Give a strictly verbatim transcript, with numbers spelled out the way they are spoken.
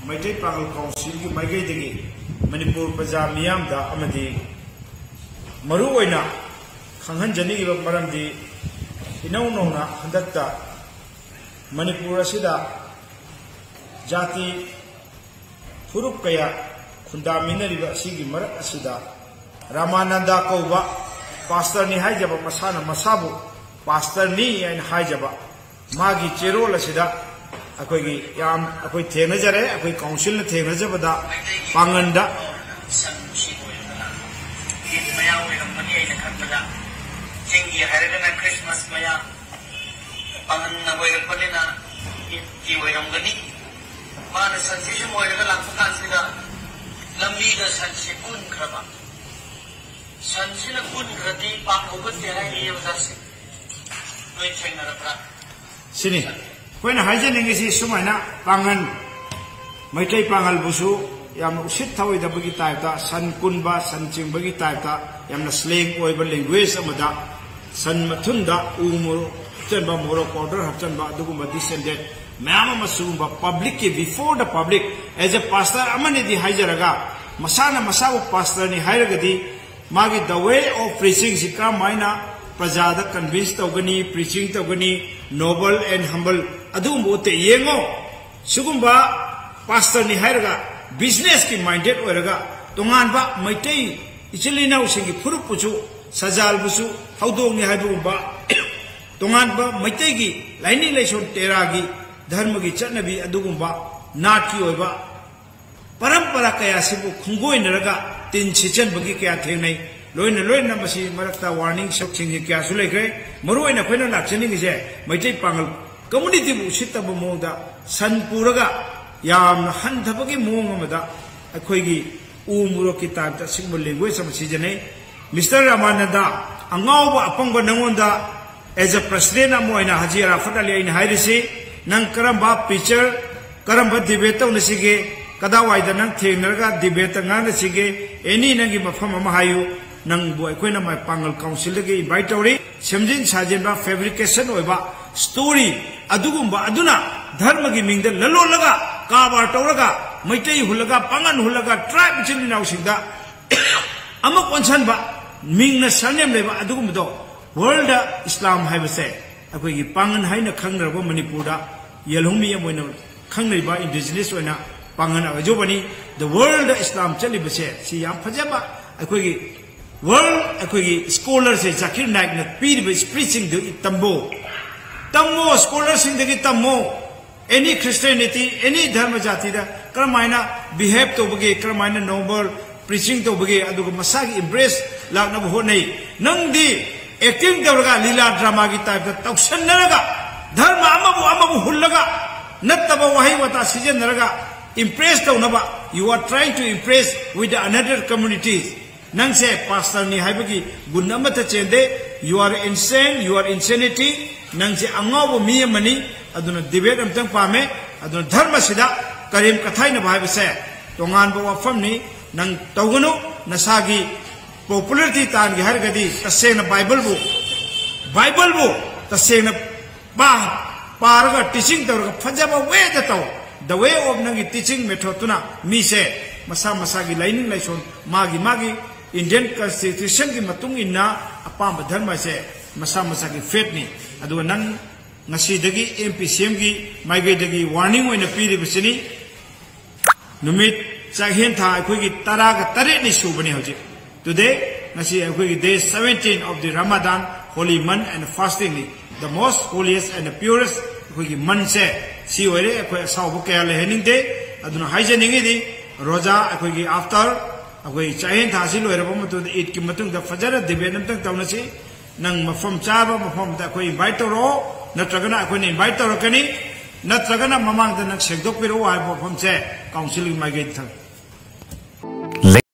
ꯃꯩꯇꯩ ꯄꯥꯉꯜ ꯀꯥꯎꯟꯁꯤꯜꯒꯤ ꯃꯥꯏꯀꯩꯗꯒꯤ ꯃꯅꯤꯄꯨꯔ ꯄ꯭ꯔꯖꯥ ꯃꯤꯌꯥꯝꯗ ꯑꯃꯗꯤ ꯃꯔꯨ ꯑꯣꯏꯅ ꯈꯪꯍꯟꯖꯅꯤꯡꯉꯤꯕ ꯃꯔꯝꯗꯤ, ꯏꯅꯧ ꯅꯧꯅ ꯍꯟꯗꯛꯇ ꯃꯅꯤꯄꯨꯔ ꯑꯁꯤꯗ ꯖꯥꯇꯤ ꯐꯨꯔꯨꯞ ꯀꯌꯥ ꯈꯨꯟꯗꯥꯃꯤꯟꯅꯔꯤꯕ ꯑꯁꯤꯒꯤ ꯃꯔꯛ ꯑꯁꯤꯗ, ꯔꯥꯃꯥꯅꯟꯗ ꯀꯧꯕ ꯄꯥꯁꯇꯔꯅꯤ ꯍꯥꯏꯖꯕ, ꯃꯁꯥꯅ ꯃꯁꯥꯕꯨ ꯄꯥꯁꯇꯔꯅꯤ ꯍꯥꯏꯅ ꯍꯥꯏꯖꯕ, ꯃꯥꯒꯤ ꯆꯦꯔꯣꯜ ꯑꯁꯤꯗ ꯑꯩꯈꯣꯏꯒꯤ ꯌꯥꯝ, ꯑꯩꯈꯣꯏ ꯊꯦꯡꯅꯖꯔꯦ, ꯑꯩꯈꯣꯏ ꯀꯥꯎꯟꯁꯤꯜꯅ ꯊꯦꯡꯅꯖꯕꯗ ꯄꯥꯡꯒꯟꯗ ꯆꯤꯡꯒꯤ ꯍꯥꯏꯔꯒꯅ ꯈ꯭ꯔꯤꯁꯃꯥꯁ ꯃꯌꯥ, ꯄꯥꯡꯒꯟꯅ ꯑꯣꯏꯔꯛꯄꯅꯤꯅ ꯏꯗꯀꯤ ꯑꯣꯏꯔꯝꯒꯅꯤ꯫ ꯃꯥꯅ ꯁꯟꯁꯦ ꯁꯨꯝ ꯑꯣꯏꯔꯒ ꯂꯥꯛꯄ ꯀꯥꯟꯁꯤꯗ ꯂꯝꯕꯤꯗ ꯁꯟꯁꯦ ꯀꯨꯟꯈ꯭ꯔꯕ꯫ ꯁꯟꯁꯤꯅ ꯀꯨꯟꯈ꯭ꯔꯗꯤ ꯄꯥꯛ ꯍꯧꯒꯠꯇꯦ ꯍꯥꯏꯔꯤꯌꯦ ꯑꯣꯖꯥꯁꯤꯡ꯫ ꯅꯣꯏ ꯊꯦꯡꯅꯔꯕ꯭ꯔꯥ? ꯁꯤꯅꯤ ꯑꯩꯈꯣꯏꯅ ꯍꯥꯏꯖꯅꯤꯡꯉꯤꯁꯤ꯫ ꯁꯨꯃꯥꯏꯅ ꯄꯥꯡꯒꯟ, ꯃꯩꯇꯩ ꯄꯥꯡꯒꯜꯕꯨꯁꯨ ꯌꯥꯝꯅ ꯎꯁꯤꯠ ꯊꯑꯣꯏꯗꯕꯒꯤ ꯇꯥꯏꯞꯇ, ꯁꯟ ꯀꯨꯟꯕ, ꯁꯟ ꯆꯤꯡꯕꯒꯤ ꯇꯥꯏꯞꯇ, ꯌꯥꯝꯅ ꯁ꯭ꯂꯦꯡ ꯑꯣꯏꯕ ꯂꯦꯡꯒ꯭ꯋꯦꯖ ꯑꯃꯗ ꯁꯟ ꯃꯊꯨꯟꯗ ꯎ ꯃꯣꯔꯣꯛ ꯍꯥꯞꯆꯟꯕ, ꯃꯣꯔꯣꯛ ꯄꯥꯎꯗꯔ ꯍꯥꯞꯆꯟꯕ, ꯑꯗꯨꯒꯨꯝꯕ ꯗꯤꯁ ꯑꯦꯟ ꯗꯦꯠ ꯃꯌꯥꯝ ꯑꯃ ꯁꯤꯒꯨꯝꯕ ꯄꯕ꯭ꯂꯤꯛꯀꯤ, before the public, as a pastor ꯑꯃꯅꯤꯗꯤ ꯍꯥꯏꯖꯔꯒ, ꯃꯁꯥꯅ ꯃꯁꯥꯕꯨ ꯄꯥꯁꯇꯔꯅꯤ ꯍꯥꯏꯔꯒꯗꯤ, ꯃꯥꯒꯤ the way of preaching ꯁꯤ ꯀꯔꯝ ꯍꯥꯏꯅ ꯄ꯭ꯔꯖꯥꯗ ꯀꯟꯚꯤꯟꯁ ꯇꯧꯒꯅꯤ, ꯄ꯭ꯔꯤꯆꯤꯡ ꯇꯧꯒꯅꯤ, ꯅꯣꯕꯜ ꯑꯦꯟ ꯍꯝꯕꯜ, ꯑꯗꯨꯒꯨꯝꯕ ꯎꯠꯇꯦ꯫ ꯌꯦꯡꯉꯣ, ꯁꯤꯒꯨꯝꯕ ꯄꯥꯁꯇꯔꯅꯤ ꯍꯥꯏꯔꯒ ꯕꯤꯖꯤꯅꯦꯁꯀꯤ ꯃꯥꯏꯟꯗꯦꯠ ꯑꯣꯏꯔꯒ, ꯇꯣꯉꯥꯟꯕ ꯃꯩꯇꯩ ꯏꯆꯤꯜ ꯏꯅꯥꯎꯁꯤꯡꯒꯤ ꯐꯨꯔꯨꯞꯄꯨꯁꯨ, ꯁꯖꯥꯜꯕꯨꯁꯨ ꯍꯧꯗꯣꯡꯅꯤ ꯍꯥꯏꯕꯒꯨꯝꯕ, ꯇꯣꯉꯥꯟꯕ ꯃꯩꯇꯩꯒꯤ ꯂꯥꯏꯅꯤꯡ ꯂꯥꯏꯁꯣꯟ, ꯇꯦꯔꯥꯒꯤ ꯙꯔꯃꯒꯤ ꯆꯠꯅꯕꯤ, ꯑꯗꯨꯒꯨꯝꯕ ꯅꯥꯠꯀꯤ ꯑꯣꯏꯕ ꯄꯔꯝꯄꯔꯥ ꯀꯌꯥꯁꯤꯕꯨ ꯈꯣꯡꯒꯣꯏꯅꯔꯒ ꯇꯤꯟ ꯁꯤꯠꯆꯟꯕꯒꯤ ꯀꯌꯥ ꯊꯦꯡꯅꯩ꯫ ꯂꯣꯏꯅ ꯂꯣꯏꯅ ꯃꯁꯤ ꯃꯔꯛꯇ ꯋꯥꯔꯅꯤꯡ ꯁꯛꯁꯤꯡꯁꯤ ꯀꯌꯥꯁꯨ ꯂꯩꯈ꯭ꯔꯦ꯫ ꯃꯔꯨ ꯑꯣꯏꯅ ꯑꯩꯈꯣꯏꯅ ꯂꯥꯛꯆꯅꯤꯡꯉꯤꯁꯦ, ꯃꯩꯇꯩ ꯄꯥꯉꯜ ꯀꯝꯃꯨꯅꯤꯇꯤꯕꯨ ꯎꯁꯤꯠꯇꯕ ꯃꯑꯣꯡꯗ ꯁꯟ ꯄꯨꯔꯒ ꯌꯥꯝꯅ ꯍꯟꯊꯕꯒꯤ ꯃꯑꯣꯡ ꯑꯃꯗ ꯑꯩꯈꯣꯏꯒꯤ ꯎ ꯃꯣꯔꯣꯛꯀꯤ ꯇꯥꯏꯞꯇ ꯑꯁꯤꯒꯨꯝꯕ ꯂꯦꯡꯒ꯭ꯋꯦꯖ ꯑꯃ ꯁꯤꯖꯤꯟꯅꯩ꯫ ꯃꯤꯁꯇꯔ ꯔꯥꯃꯥꯅꯟꯗ, ꯑꯉꯥꯎꯕ ꯑꯄꯪꯕ ꯅꯉꯣꯟꯗ as a president ꯑꯃ ꯑꯣꯏꯅ ꯍꯥꯖꯤ ꯑꯔꯥꯐꯠ ꯑꯂꯤ ꯑꯩꯅ ꯍꯥꯏꯔꯤꯁꯤ, ꯅꯪ ꯀꯔꯝꯕ preacher, ꯀꯔꯝꯕ debate ꯇꯧꯅꯁꯤꯒꯦ, ꯀꯗꯥꯏꯋꯥꯏꯗ ꯅꯪ ꯊꯦꯡꯅꯔꯒ debate ꯇ ꯉꯥꯡꯅꯁꯤꯒꯦ, any ꯅꯪꯒꯤ ꯃꯐꯝ ꯑꯃ ꯍꯥꯏꯌꯨ꯫ ꯅꯪꯕꯨ ꯑꯩꯈꯣꯏꯅ ꯃ-, ꯄꯥꯡꯒꯜ ꯀꯥꯎꯟꯁꯤꯜꯗꯒꯤ invite ꯇꯧꯔꯤ꯫ ꯁꯦꯝꯖꯤꯟ ꯁꯥꯖꯤꯟꯕ, fabrication ꯑꯣꯏꯕ story ꯑꯗꯨꯒꯨꯝꯕ ꯑꯗꯨꯅ ꯙꯔꯃꯒꯤ ꯃꯤꯡꯗ ꯂꯂꯣꯜꯂꯒ ꯀꯔꯕꯥꯔ ꯇꯧꯔꯒ, ꯃꯩꯇꯩ ꯍꯨꯜꯂꯒ, ꯄꯥꯡꯒꯟ ꯍꯨꯜꯂꯒ, tribe ꯏꯆꯤꯟ ꯏꯅꯥꯎꯁꯤꯡꯗ ꯑꯃꯨꯛ ꯑꯣꯟꯁꯤꯟꯕ, ꯃꯤꯡꯅ surname ꯂꯩꯕ ꯑꯗꯨꯒꯨꯝꯕꯗꯣ꯫ World Islam ꯍꯥꯏꯕꯁꯦ ꯑꯩꯈꯣꯏꯒꯤ ꯄꯥꯡꯒꯟ ꯍꯥꯏꯅ ꯈꯪꯅꯔꯕ ꯃꯅꯤꯄꯨꯔꯗ ꯌꯦꯜꯍꯧꯃꯤ ꯑꯃ ꯑꯣꯏꯅ ꯈꯪꯅꯔꯤꯕ indigenous ꯑꯣꯏꯅ ꯄꯥꯡꯒꯟ ꯑꯣꯏꯖꯕꯅꯤ꯫ The World Islam ꯆꯠꯂꯤꯕꯁꯦ ꯁꯤ ꯌꯥꯝ ꯐꯖꯕ꯫ ꯑꯩꯈꯣꯏꯒꯤ world, ꯑꯩꯈꯣꯏꯒꯤ scholarꯁꯦ ꯖꯥꯀꯤꯔ ꯅꯥꯏꯛꯅ ꯄꯤꯔꯤꯕ preachingꯗꯨ ꯇꯝꯃꯣ꯫ ꯇꯝꯃꯣ, scholarꯁꯤꯡꯗꯒꯤ ꯇꯝꯃꯣ꯫ Any Christianity, any ꯙꯔꯃ ꯖꯥꯇꯤꯗ ꯀꯔꯝꯍꯥꯏꯅ behave ꯇꯧꯕꯒꯦ, ꯀꯔꯝꯍꯥꯏꯅ noble preaching ꯇꯧꯕꯒꯦ, ꯑꯗꯨꯒ ꯃꯁꯥꯒꯤ impress ꯂꯥꯛꯅꯕ ꯍꯣꯠꯅꯩ꯫ ꯅꯪꯗꯤ acting ꯇꯧꯔꯒ ꯂꯤꯂꯥ dramaꯒꯤ typeꯇ ꯇꯧꯁꯟꯅꯔꯒ, ꯙꯔꯃ ꯑꯃꯕꯨ ꯑꯃꯕꯨ ꯍꯨꯜꯂꯒ, ꯅꯠꯇꯕ ꯋꯥꯍꯩ ꯋꯥꯇꯥ ꯁꯤꯖꯤꯟꯅꯔꯒ impress ꯇꯧꯅꯕ, you are trying to impress with the another communities꯫ ꯅꯪꯁꯦ pastorꯅꯤ ꯍꯥꯏꯕꯒꯤ ꯒꯨꯟ ꯑꯃꯠꯇ ꯆꯦꯟꯗꯦ꯫ You are insane, you are insanity꯫ ꯅꯪꯁꯦ ꯑꯉꯥꯎꯕ ꯃꯤ ꯑꯃꯅꯤ꯫ ꯑꯗꯨꯅ debate ꯑꯝꯇꯪ ꯄꯥꯝꯃꯦ꯫ ꯑꯗꯨꯅ ꯙꯔꯃꯁꯤꯗ ꯀꯔꯦꯝ ꯀꯊꯥꯏꯅꯕ ꯍꯥꯏꯕꯁꯦ ꯇꯣꯉꯥꯟꯕ ꯋꯥꯐꯝꯅꯤ꯫ ꯅꯪ ꯇꯧꯒꯅꯨ꯫ ꯅꯁꯥꯒꯤ popularity ꯇꯥꯟꯒꯦ ꯍꯥꯏꯔꯒꯗꯤ ꯇꯁꯦꯡꯅ Bibleꯕꯨ, Bibleꯕꯨ ꯇꯁꯦꯡꯅ ꯄꯥ-, ꯄꯥꯔꯒ teaching ꯇꯧꯔꯒ ꯐꯖꯕ wayꯗ ꯇꯧ꯫ The way of ꯅꯪꯒꯤ teaching methodꯇꯨꯅ ꯃꯤꯁꯦ ꯃꯁꯥ ꯃꯁꯥꯒꯤ ꯂꯥꯏꯅꯤꯡ ꯂꯥꯏꯁꯣꯟ, ꯃꯥꯒꯤ ꯃꯥꯒꯤ Indian Constitutionꯒꯤ ꯃꯇꯨꯡ ꯏꯟꯅ ꯑꯄꯥꯝꯕ ꯙꯔꯃꯁꯦ ꯃꯁꯥ ꯃꯁꯥꯒꯤ faithꯅꯤ꯫ ꯑꯗꯨꯒ ꯅꯪ ꯉꯁꯤꯗꯒꯤ MPCMꯒꯤ ꯃꯥꯏꯀꯩꯗꯒꯤ warning ꯑꯣꯏꯅ ꯄꯤꯔꯤꯕꯁꯤꯅꯤ꯫ ꯅꯨꯃꯤꯠ ꯆꯥꯛꯍꯦꯟ ꯊꯥ ꯑꯩꯈꯣꯏꯒꯤ ꯇꯔꯥꯒ ꯇꯔꯦꯠꯅꯤ ꯁꯨꯕꯅꯤ ꯍꯧꯖꯤꯛ꯫ Today, ꯉꯁꯤ ꯑꯩꯈꯣꯏꯒꯤ day seventeen of the Ramadan, holy month and fastingꯅꯤ꯫ The most holiest and the purest ꯑꯩꯈꯣꯏꯒꯤ monthꯁꯦ ꯁꯤ ꯑꯣꯏꯔꯦ꯫ ꯑꯩꯈꯣꯏ ꯑꯁꯥꯎꯕ ꯀꯌꯥ ꯂꯩꯍꯟꯅꯤꯡꯗꯦ꯫ ꯑꯗꯨꯅ ꯍꯥꯏꯖꯅꯤꯡꯉꯤꯗꯤ, ꯔꯣꯖꯥ ꯑꯩꯈꯣꯏꯒꯤ after ꯑꯩꯈꯣꯏ ꯆꯥꯛꯍꯦꯟ ꯊꯥꯁꯤ ꯂꯣꯏꯔꯕ ꯃꯇꯨꯡꯗ, ꯏꯗꯀꯤ ꯃꯇꯨꯡꯗ ꯐꯖꯅ debate ꯑꯝꯇꯪ ꯇꯧꯅꯁꯤ꯫ ꯅꯪ ꯃꯐꯝ ꯆꯥꯕ ꯃꯐꯝꯗ ꯑꯩꯈꯣꯏ invite ꯇꯧꯔꯛꯑꯣ, ꯅꯠꯇ꯭ꯔꯒꯅ ꯑꯩꯈꯣꯏꯅ invite ꯇꯧꯔꯛꯀꯅꯤ, ꯅꯠꯇ꯭ꯔꯒꯅ ꯃꯃꯥꯡꯗ ꯅꯪ ꯁꯦꯡꯗꯣꯛꯄꯤꯔꯛꯑꯣ ꯍꯥꯏꯕ ꯋꯥꯐꯝꯁꯦ councilꯒꯤ ꯃꯥꯏꯀꯩꯗ ꯊꯝꯃꯤ꯫